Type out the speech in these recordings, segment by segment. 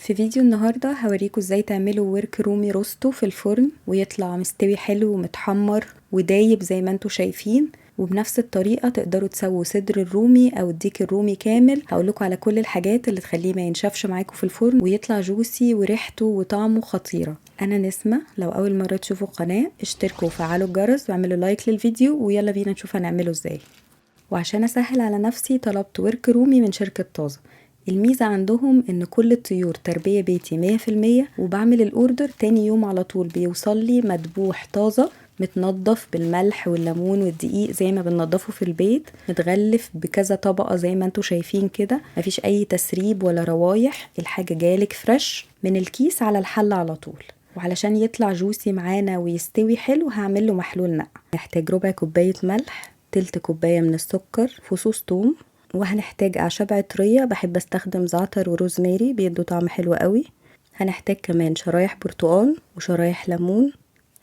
في فيديو النهاردة هوريكم ازاي تعملوا ورك رومي روستو في الفرن ويطلع مستوي حلو ومتحمر ودايب زي ما انتم شايفين. وبنفس الطريقة تقدروا تسووا صدر الرومي او الديك الرومي كامل. هقولكوا على كل الحاجات اللي تخليه ما ينشفش معاكم في الفرن ويطلع juicy وريحته وطعمه خطيرة. انا نسمة، لو اول مرة تشوفوا القناة اشتركوا وفعلوا الجرس واعملوا like للفيديو، ويلا بينا نشوف هنعمله ازاي. وعشان اسهل على نفسي طلبت ورك رومي من شركة طازة. الميزة عندهم ان كل الطيور تربية بيتي 100%، وبعمل ال order تاني يوم على طول بيوصل لي مدبوح طازة متنضف بالملح والليمون والدقيق زي ما بننضفه في البيت، متغلف بكذا طبقة زي ما انتوا شايفين كده، مفيش اي تسريب ولا روايح، الحاجة جالك fresh من الكيس على الحلة على طول. وعلشان يطلع juicy معانا ويستوي حلو هعمل له محلول نقع. نحتاج ربع كوباية ملح، تلت كوباية من السكر، فصوص توم، وهنحتاج اعشاب عطرية، بحب استخدم زعتر وروزماري بيدوا طعم حلو قوي. هنحتاج كمان شرايح برتقان وشرايح ليمون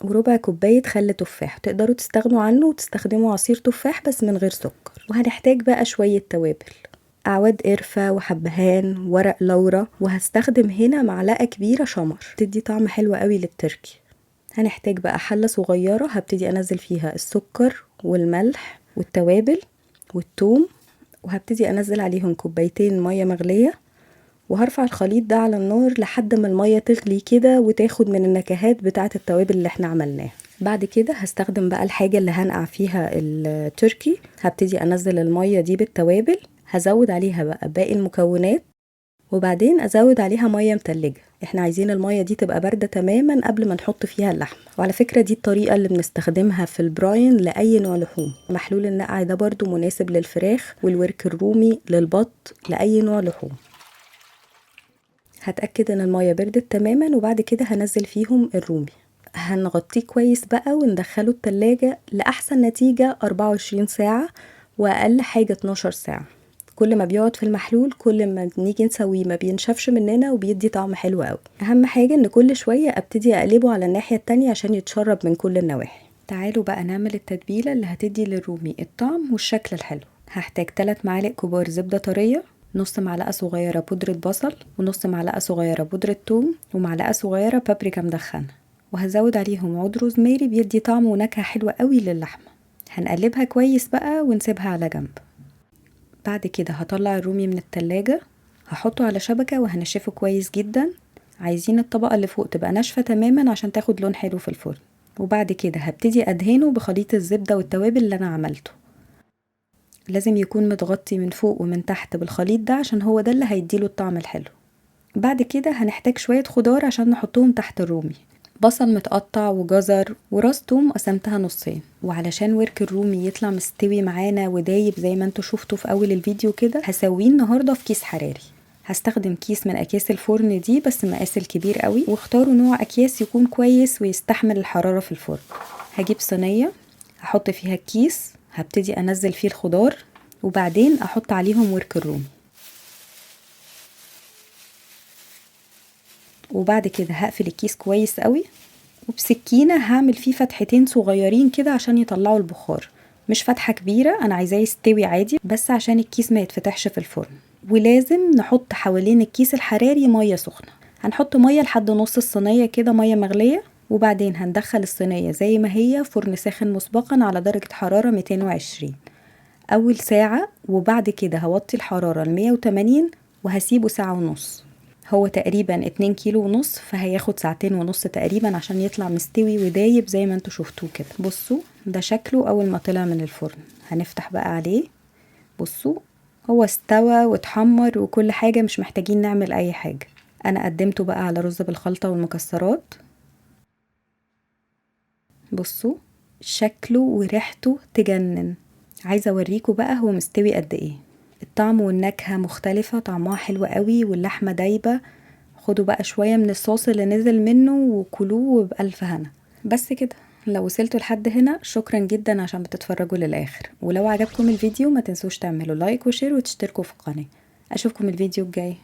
وربع كوباية خل تفاح، تقدروا تستغنوا عنه وتستخدموا عصير تفاح بس من غير سكر. وهنحتاج بقى شوية توابل، أعواد قرفة وحبهان ورق لورا، وهستخدم هنا معلقة كبيرة شمر تدي طعم حلو قوي للتركي. هنحتاج بقى حلة صغيرة هبتدي أنزل فيها السكر والملح والتوابل والثوم، وهبتدي أنزل عليهم كوبايتين مية مغلية، وهرفع الخليط ده على النار لحد ما المية تغلي كده وتاخد من النكهات بتاعة التوابل اللي احنا عملناها. بعد كده هستخدم بقى الحاجة اللي هنقع فيها التركي، هبتدي انزل المية دي بالتوابل، هزود عليها بقى باقي المكونات، وبعدين ازود عليها مية متلجة. احنا عايزين المية دي تبقى باردة تماما قبل ما نحط فيها اللحمة. وعلى فكرة دي الطريقة اللي بنستخدمها في ال brine لأي نوع لحوم. محلول النقع ده برضو مناسب للفراخ والورك الرومي، للبط، لأي نوع لحوم. هتأكد ان المية بردت تماما، وبعد كده هنزل فيهم الرومي. هنغطيه كويس بقى وندخله التلاجة لأحسن نتيجة 24 ساعة، وأقل حاجة 12 ساعة. كل ما بيقعد في المحلول كل ما نيجي نسويه ما بينشفش مننا وبيدي طعم حلو قوي. اهم حاجة ان كل شوية ابتدي اقلبه على الناحية التانية عشان يتشرب من كل النواحي. تعالوا بقى نعمل التتبيلة اللي هتدي للرومي الطعم والشكل الحلو. هحتاج 3 معالق كبار زبدة طرية، نص معلقة صغيرة بودرة بصل، ونص معلقة صغيرة بودرة ثوم، ومعلقة صغيرة بابريكا مدخنة، وهزود عليهم عود روزماري بيدي طعم ونكهة حلوة قوي للحمة. هنقلبها كويس بقى ونسيبها على جنب. بعد كده هطلع الرومي من التلاجة، هحطه على شبكة وهنشفه كويس جدا. عايزين الطبقة اللي فوق تبقى ناشفة تماما عشان تاخد لون حلو في الفرن. وبعد كده هبتدي ادهنه بخليط الزبدة والتوابل اللي انا عملته. لازم يكون متغطي من فوق ومن تحت بالخليط ده عشان هو ده اللي هيديله الطعم الحلو. بعد كده هنحتاج شوية خضار عشان نحطهم تحت الرومي، بصل متقطع وجزر وراس توم قسمتها نصين. وعلشان ورك الرومي يطلع مستوي معانا ودايب زي ما انتوا شفتوا في اول الفيديو كده، هسويه النهارده في كيس حراري. هستخدم كيس من اكياس الفرن دي بس مقاس الكبير قوي، واختاروا نوع اكياس يكون كويس ويستحمل الحرارة في الفرن. هجيب صينية هحط فيها الكيس، هبتدي انزل فيه الخضار، وبعدين احط عليهم ورك الرومي. وبعد كده هقفل الكيس كويس قوي، وبسكينة هعمل فيه فتحتين صغيرين كده عشان يطلعوا البخار، مش فتحة كبيرة، انا عايزاه يستوي عادي بس عشان الكيس ما يتفتحش في الفرن. ولازم نحط حوالين الكيس الحراري مية سخنة، هنحط مية لحد نص الصينية كده، مية مغلية، وبعدين هندخل الصينية زي ما هي فرن ساخن مسبقا على درجة حرارة 220 أول ساعة، وبعد كده هوطي الحرارة ل 180 وهسيبه ساعة ونص. هو تقريبا 2.5 كيلو، فهياخد ساعتين ونص تقريبا عشان يطلع مستوي ودايب زي ما انتوا شفتوه كده. بصوا ده شكله أول ما طلع من الفرن. هنفتح بقى عليه، بصوا هو استوى واتحمر وكل حاجة، مش محتاجين نعمل أي حاجة. أنا قدمته بقى على رز بالخلطة والمكسرات. بصوا شكله وريحته تجنن. عايزة اوريكم بقى هو مستوي قد ايه. الطعم والنكهة مختلفة، طعمها حلو قوي واللحمة دايبة. خدوا بقى شوية من الصوص اللي نزل منه وكلوه بألف هنا. بس كده، لو وصلتوا لحد هنا شكرا جدا عشان بتتفرجوا للآخر. ولو عجبكم الفيديو ما تنسوش تعملوا like و share وتشتركوا في القناة. اشوفكم الفيديو الجاي.